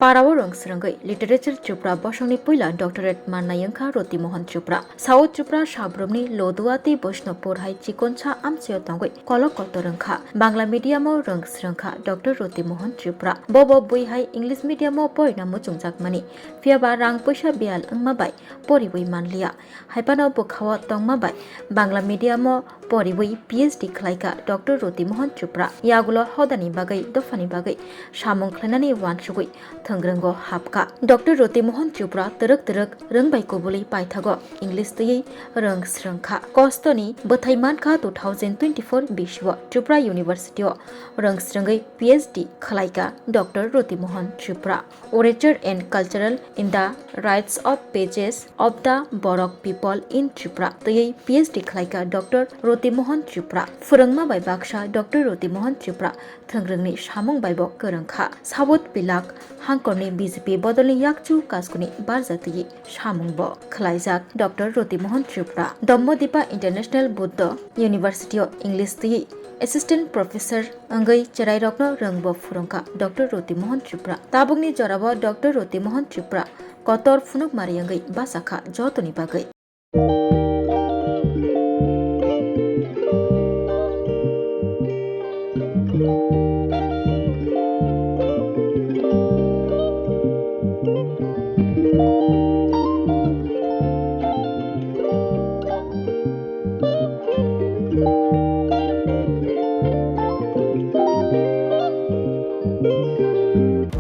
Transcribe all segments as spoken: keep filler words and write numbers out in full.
Parao rwng srwngwi literature Tripura bosongni puila doctorate mannai wngkha Roti Mohan Tripura. South Tripura sabrumni Lodua tei Bishnupur hai chikonsa amchaio tongwi kolok kotor wngkha. Bangla medium-o rwng srwngkha Doctor Roti Mohan Tripura. Bobo bui hai English medium-o porina muchungjakmani. Phiyaba rang puisa biyal wngma bai poriwi manliya. Haiphano bwkhao tongma bai Bangla medium-o poriwi P H D khlaikha Doctor Roti Mohan Tripura. Yagulo hodani bagwi, dophani bagwi samung khlainani uansugwi thwngwrwngo hapkha. Doctor Roti Mohan Tripura twrwk twrwk rwngbai kubuli paithago English twiwi rwng srwngkha. Kostoni bwthai mankha two thousand twenty-four bisio Tripura University-o rwng srwngwi P H D khlaikha Doctor Roti Mohan Tripura. Orator and cultural in the rights of pages of the Borok people in Tripura twiwi P H D khlaikha Doctor Roti Mohan Tripura. Phwrwngma bai baksa Doctor Roti Mohan Tripura thwngwrwngni samung baibo kwrwngkha. Sabut pilak hangkorni B J P bodolni yakchu kaskuni barja twiwi samungbo khlaijak Doctor Roti Mohan Tripura. Dommo Dipa International Buddha University-o English twiwi Assistant Professor wngwi chwrairokno rwngbo phwrwngkha Doctor Roti Mohan Tripura. Tabukni jorao Doctor Roti Mohan Tripura kotor phunukmari wngwi bachakha jotoni bagwi.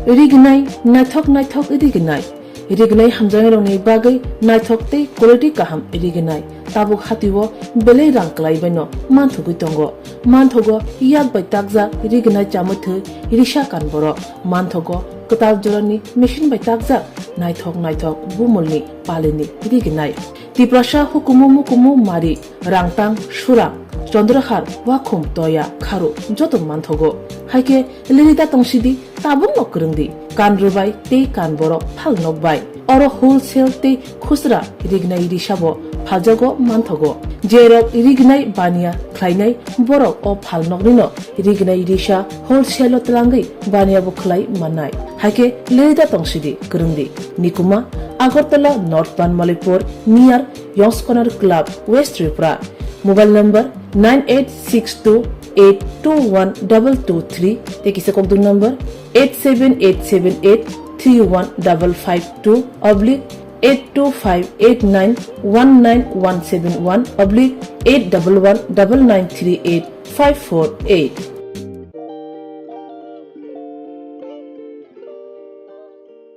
Rignai, naithok naithok rignai. Rignai hamjaknairokni bagwi naithok tei quality kaham rignai. Tabuk hatio belai rang kwlaibaino manthogwi tongo. Manthogo yak bai takjak rignai chamwi thwi risa kan borok. Manthogo kwtal jorani machine bai takjak naithok naithok bumulni palini rignai. Tiprasa hukumu mukumu mari Rangtang, Surang, Chondrahar, Wakhum, Toya, Kharu joto manthogo. Haikhe lirida tongsidi, tabukno kwrwngdi, kan rwbai tei kan borok phalnok bai. Oro wholesale tei khusra rignai risabo phaljago manthogo. Jerok rignai baniya khlainai borok o phalnoknino rignai risa wholesale-o twlangwi baniya bo khlai mannai. Haikhe leda tongsidi kwrwngdi. Nikuma, Agartala North Banmalipur near Yongskonar Club, West Tripura. Mobile number nine eight six two eight two one double two three tei kisa kokdwng number eight seven eight seven eight three one double five two oblique eight two five eight nine one nine one seven one oblique eight double one double nine three eight five four eight.